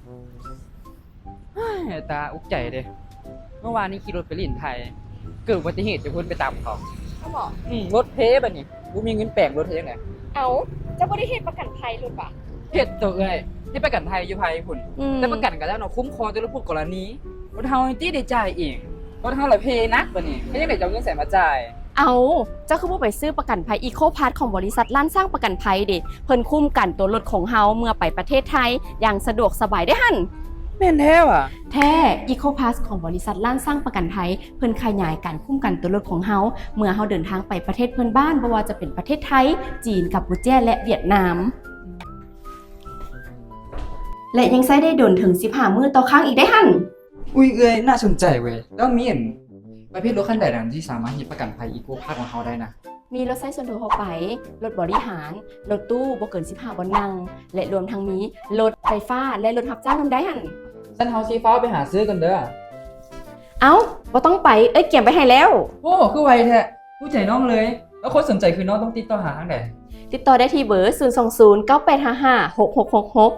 ເຮີ້ຍ ຕາອຸກໃຈເດ້ ເມື່ອວານນີ້ຂີ່ລົດໄປຫຼິ້ນໄທ ເກີດອຸບັດຕິເຫດຢູ່ພຸ້ນ ໄປຕຳເຂົາ. ເອົາເບາະ? ອືມ ລົດເພບັດນີ້ ບໍ່ມີເງິນແປງລົດເຮັດຈັ່ງໃດ? ເອົ້າ ເຈົ້າບໍ່ໄດ້ເຮັດປະກັນໄພລົດຫວາ? ເຮັດໂຕເອື້ອຍ ເຮັດປະກັນໄພຢູ່ໄພພຸ້ນ. ອືມ ແຕ່ປະກັນກໍແລ້ວເນາະ ຄຸ້ມຄອງແຕ່ລົດຜູ້ກໍລະນີ. ລົດເຮົານີ້ຕິໄດ້ຈ່າຍເອງ ລົດເຮົາລະເພໜັກບັດນີ້ ເຮັດຈັ່ງໃດຈະເອົາເງິນໃສມາຈ່າຍ? ເອົ້າ ເຈົ້າຄືບໍ່ໄປຊື້ປະກັນໄພອີໂຄພາສຂອງບໍລິສັດລ້ານຊ້າງປະກັນໄພເດ? ເພິ່ນຄຸ້ມກັນໂຕລົດຂອງເຮົາເມື່ອໄປປະເທດໄທຢ່າງສະດວກສະບາຍເດ້ຫັ້ນ. ແມ່ນແທ້ຫວາ? ແທ້ ອີໂຄພາສຂອງບໍລິສັດລ້ານຊ້າງປະກັນໄພ ເພິ່ນຂະຫຍາຍການຄຸ້ມກັນໂຕລົດຂອງເຮົາ ເມື່ອເຮົາເດີນທາງໄປປະເທດເພື່ອນບ້ານ ບໍ່ວ່າຈະເປັນປະເທດໄທ, ຈີນ, ກຳປູເຈຍ ແລະ ຫວຽດນາມ ແລະ ຍັງໃຊ້ໄດ້ດົນເຖິງສິບຫ້າມື້ຕໍ່ຄັ້ງອີກເດ້ຫັ້ນ. ອຸ້ຍ ເອື້ອຍ ໜ້າສົນໃຈເວີຍ. ແລ້ວມີອັນ ປະເພດລົດຄັນໃດນະ ທີ່ສາມາດເຮັດປະກັນໄພອີໂຄພາສຂອງເຮົາໄດ້ນະ? ມີລົດໃຊ້ສ່ວນຕົວທົ່ວໄປ, ລົດບໍລິຫານ, ລົດຕູ້ບໍ່ເກີນສິບຫ້າບ່ອນນັ່ງ ແລະ ລວມທັງມີລົດໄຟຟ້າ ແລະ ລົດຮັບຈ້າງນຳໄດ້ຫັ້ນ. ຊັ້ນເຮົາຊິຟ້າວໄປຫາຊື້ກ່ອນເດີ. ເອົ້າ ບໍ່ຕ້ອງໄປ, ເອື້ອຍກຽມໄວ້ໃຫ້ແລ້ວ. ໂອ້ ຄືໄວແທ້, ຮູ້ໃຈນ້ອງເລີຍ. ແລ້ວຄົນສົນໃຈຄືນ້ອງຕ້ອງຕິດຕໍ່ຫາທາງໃດ? ຕິດຕໍ່ໄດ້ທີ່ເບີ ສູນສອງສູນ ເກົ້າແປດຫ້າຫ້າ ຫົກຫົກຫົກຫົກ.